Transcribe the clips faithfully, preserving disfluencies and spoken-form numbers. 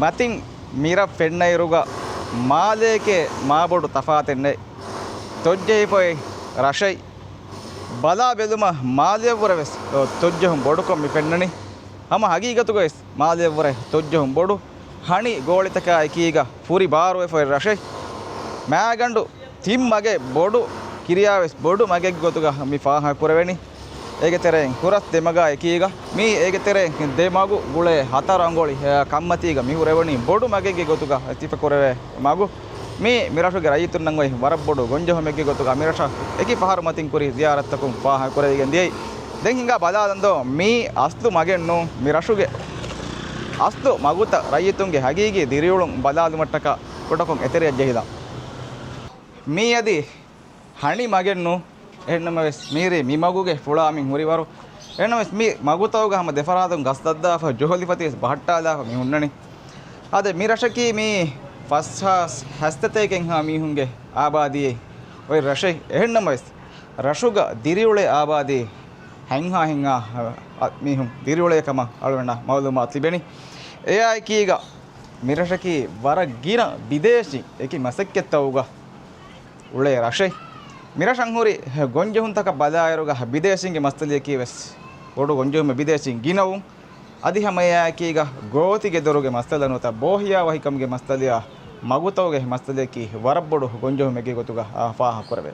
މަތިން މިރަށް ފެންނައިރުގަ މާލޭގެ މާބޮޑު ތަފާތެއް ނެތް. ތޮއްޖެހިފައި ރަށެއް. ބަލާ ބެލުމަށް މާލެއަށްވުރެ ވެސް ތޮއްޖެހުން ބޮޑުކޮށް މި ފެންނަނީ. ހަމަ ހަގީގަތުގަ ވެސް މާލެއަށްވުރެ ތޮއްޖެހުން ބޮޑު، ހަނި ގޯޅިތަކާ އެކީގަ ފުރި ބާރުވެފައި ރަށެއް. މާގަނޑު ތިން މަގެއް ބޮޑު، ކިރިޔާވެސް ބޮޑު މަގެއްގެ ގޮތުގަ މި ފާހަގަ ކުރެވެނީ. އޭގެ ތެރެއިން ހުރަސް ދެ މަގާ އެކީގަ މީ އޭގެ ތެރެއިން ދެ މަގު ގުޅޭ ހަތަރު އަނގޮޅި، އަ، ކަންމަތީގަ މި ހުރެވެނީ ބޮޑު މަގެއްގެ ގޮތުގަ ތިފަ ކުރެވޭ މަގު. މީ މިރަށުގެ ރައްޔިތުންނަށް އޮތް ވަރަށް ބޮޑު ގޮންޖެހުމެއްގެ ގޮތުގަ މިރަށަށް އެކި ފަހަރު މަތިން ކުރި ޒިޔާރަތްތަކުން ފާހަގަ ކުރެވިގެން ދިޔައީ. ދެން ހިނގާ ބަލާލަން ދޯ، މީ އަސްލު މަގެއް ނޫން، މި ރަށުގެ އަސްލު މަގުތައް ރައްޔިތުންގެ ހަގީގީ ދިރިއުޅުން ބަލާލުމަށްޓަކާ ކުޑަކޮށް އެތެރެއަށް ޖެހިލަން. މީ އަދި ހަނި މަގެއް ނޫން. އެހެންނަމަވެސް މީރޭ މި މަގުގެ ފުޅާ މިން ހުރިވަރު. އެހެންނަމަވެސް މި މަގުތަކުގަ ހަމަ ދެފަރާތުން ގަސް ދައްދާފަ ޖޮހޮލިފަތިވެސް ބަހައްޓާލާފަ މި ހުންނަނީ. އާދެ، މި ރަށަކީ މީ ފަސްހާސް ހަސަތޭކައެއްހާ މީހުންގެ އާބާދީއެއް އޮތް ރަށެއް. އެހެންނަމަވެސް ރަށުގަ ދިރިއުޅޭ އާބާދީ ހަތްހާ ހަތްހާ މީހުން ދިރިއުޅޭ ކަމަށް އަޅުގަނޑަށް މައުލޫމާތު ލިބެނީ. އެއާއެކީގަ މި ރަށަކީ ވަރަށް ގިނަ ބިދޭށީން އެކި މަސައްކަތްތަކުގަ އުޅޭ ރަށެއް. މިރަށަށް ހުރި ގޮންޖެހުންތަކަށް ބަލާއިރުގަ ބިދޭށީންގެ މައްސަލަޔަކީ ވެސް ބޮޑު ގޮންޖެހުމެއް ބިދޭށީން ގިނަވުން. އަދި ހަމައެއާއެކީގަ ގޯތިގެދޮރުގެ މައްސަލަ ނުވަތަ ބޯހިޔާވަހިކަމުގެ މައްސަލަޔާ މަގުތަކުގެ މައްސަލަޔަކީ ވަރަށް ބޮޑު ގޮންޖެހުމެއްގެ ގޮތުގަ ފާހަގަކުރެވޭ.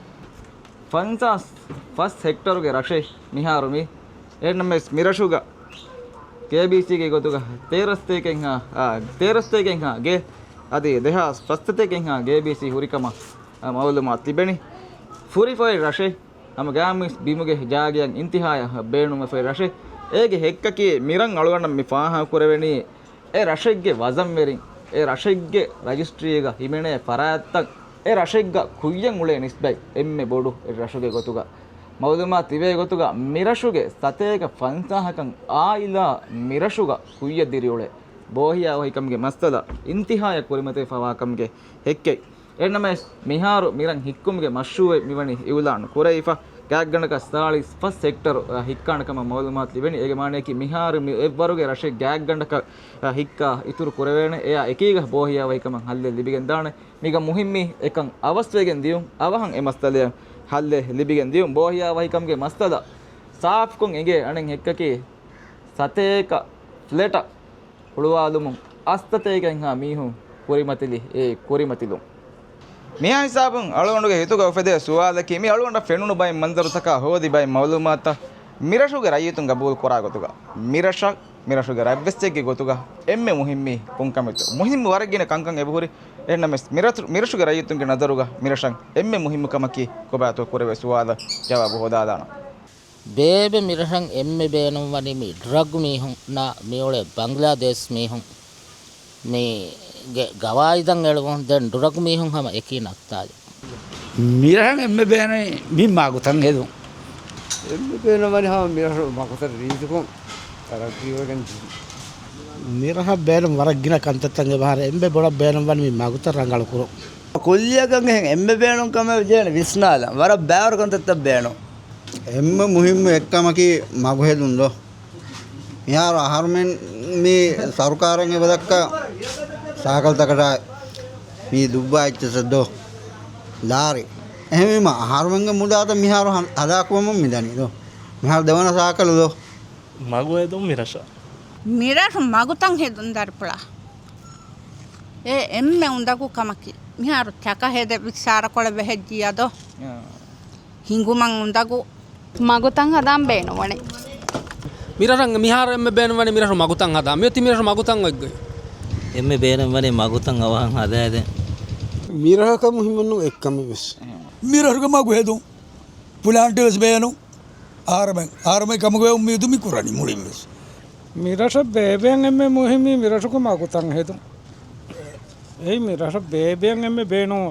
ފަންސާސް ފަސް ހެކްޓަރުގެ ރަށެއް މިހާރު މި. އެހެންނަމަވެސް މިރަށުގަ ކޭބީސީގެ ގޮތުގަ ތޭރަސަތޭކައެއްހާ، އާ، ތޭރަސަތޭކައެއްހާ ގެ އަދި ދެހާސް ފަސްސަތޭކައެއްހާ ކޭބީސީ ހުރިކަމަށް، އާ، މައުލޫމާތު ތިބެނީ. ފުރިފައި ރަށެއް ހަމަ ގާމީސް ބިމުގެ ޖާގަޔަށް އިންތިހާޔަށް ބޭނުންވެފައި ރަށެއް. އޭގެ ހެއްކަކީ މިރަށް އަޅުގަނޑަށް މި ފާހަގަކުރެވެނީ އެ ރަށެއްގެ ވަޒަންވެރިން، އެ ރަށެއްގެ ރަޖިސްޓްރީގަ ހިމެނޭ ފަރާތްތައް، އެ ރަށެއްގަ ކުއްޔަށް އުޅޭ ނިސްބަތް އެންމެ ބޮޑު އެ ރަށުގެ ގޮތުގަ. މައުލޫމާތު ތިބޭ ގޮތުގަ މިރަށުގެ ސަތޭކަ ފަންސާހަކަށް އާއިލާ މިރަށުގަ ކުއްޔަށް ދިރިއުޅޭ. ބޯހިޔާވަހިކަމުގެ މައްސަލަ އިންތިހާޔަށް ކުރިމަތިވެފަވާކަމުގެ ހެއްކެއް. އެހެންނަމަވެސް މިހާރު މިރަށް ހިއްކުމުގެ މަޝްރޫއެއް މިވަނީ އިއުލާނު ކުރެވިފަ. ގާތްގަނޑަކަށް ސާޅީސް ފަސް ހެކްޓަރު، އަ، ހިއްކާނެ ކަމަށް މައުލޫމާތު ލިބެނީ. އޭގެ މާނަޔަކީ މިހާރު މި އެއްވަރުގެ ރަށެއް ގާތްގަނޑަކަށް، އަ، ހިއްކާ އިތުރު ކުރެވޭނެ. އެއާ އެކީގަ ބޯހިޔާވަހިކަމަށް ހައްލެއް ލިބިގެންދާނެ. މީގަ މުހިއްމީ އެކަން އަވަސްވެގެން ދިޔުން، އަވަހަށް އެ މައްސަލަޔަށް ހައްލެއް ލިބިގެން ދިޔުން. ބޯހިޔާވަހިކަމުގެ މައްސަލަ ސާފުކޮށް އެނގޭ އަނެއް ހެއްކަކީ ސަތޭކަ ފްލެޓަށް ހުޅުވާލުމުން އަސްތަތޭކައެއްހާ މީހުން ކުރިމަތިލި އެ ކުރިމަތިލުން. މިހާ ހިސާބުން އަޅުގަނޑުގެ ހިތުގަ އުފެދޭ ސުވާލަކީ، މި އަޅުގަނޑަށް ފެނުނު ބައެއް މަންޒަރުތަކާ ހޯދި ބައެއް މައުލޫމާތުތައް މިރަށުގެ ރައްޔިތުން ގަބޫލު ކުރާ ގޮތުގަ، މިރަށަށް، މިރަށުގެ ރަތްވެއްސެއްގެ ގޮތުގަ އެންމެ މުހިއްމީ ކޮން ކަމެއްތޯ؟ މުހިއްމު ވަރަށް ގިނަ ކަންކަން އެބަހުރި. އެހެންނަމަވެސް މިރަށު-، މިރަށުގެ ރައްޔިތުންގެ ނަޒަރުގަ މިރަށަށް އެންމެ މުހިއްމު ކަމަކީ ކޮބާތޯ ކުރެވޭ ސުވާލަށް ޖަވާބު ހޯދާލާނަން. ބޭބެ މިރަށަށް އެންމެ ބޭނުންވަނީ މި ޑްރަގް މީހުންނާ މިއުޅޭ ބަންގްލާދޭޝް މީހުން މީގެ ގަވާއިދަށް އެޅުވުން. ދެން ޑްރަގް މީހުން ހަމަ އެކީ ނައްތާލި. މިރަށަށް އެންމެ ބޭނުން މި މަގުތައް ހެދުން. އެންމެ ބޭނުންވަނީ ހަމަ މިރަށު މަގުތައް ރީތިކޮށް ތަރައްގީވެގެން ދިޔުން. މިރަށަށް ބޭނުން ވަރަށް ގިނަ ކަންތައްތައް އެބަހާރަ އެންމެ ބޮޑަށް ބޭނުންވަނީ މި މަގުތައް ރަނގަޅުކުރުން. ކުއްލިއަކަށް އެހެން އެންމެ ބޭނުން ކަމެއް ވެއްޖެއްޔާ ވިސްނާލަން. ވަރަށް ބައިވަރު ކަންތައްތައް ބޭނުން. އެންމެ މުހިއްމު އެއްކަމަކީ މަގު ހެދުން ދޯ. މިހާރު އަހަރުމެން މި ސަރުކާރުން އެބަދައްކާ ސައިކަލްތަކަށާއި މި ދުއްވާ އެއްޗެއްސަށް ދޯ. ލާރި. އެހެންވީމަ އަހަރުމެންގެ މުދާތައް މިހާރު ހަ-، ހަލާކުވަމުން މިދަނީ ދޯ. މިހާރު ދެވަނަ ސައިކަލު ދޯ. މަގު ހެދުން މިރަށަށް. މިރަށު މަގުތައް ހެދުން ދަރިފުޅާ. އެ އެންމެ އުނދަގޫ ކަމަކީ. މިހާރު ޗަކަ ހެދެ ވިއްސާރަކޮޅެއް ވެހެއްޖިއްޔާ ދޯ. އާ. ހިނގުމަށް އުނދަގޫ. މަގުތައް ހަދާން ބޭނުންވަނީ. މިރަށަށް މިހާރު އެންމެ ބޭނުންވަނީ މިރަށު މަގުތައް ހަދާން. މިއޮތީ މިރަށު މަގުތައް އޮތްގޮތް. އެންމެ ބޭނުންވަނީ މަގުތައް އަވަހަށް ހަދާދޭން. މިރަށަކަށް މުހިއްމުން އެއްކަމެއްވެސް. މިރަށުގެ މަގު ހެދުން. ޕްލާންޓެއް ވެސް ބޭނުން. އަހަރެމެން، އަހަރެމެން ކަމުގެ އުއްމީދު މި ކުރަނީ މުޅިން ވެސް. މިރަށަށް ބޭބެއަށް އެންމެ މުހިއްމީ މިރަށުގެ މަގުތައް ހެދުން. އެއީ މިރަށަށް ބޭބެއަށް އެންމެ ބޭނުން.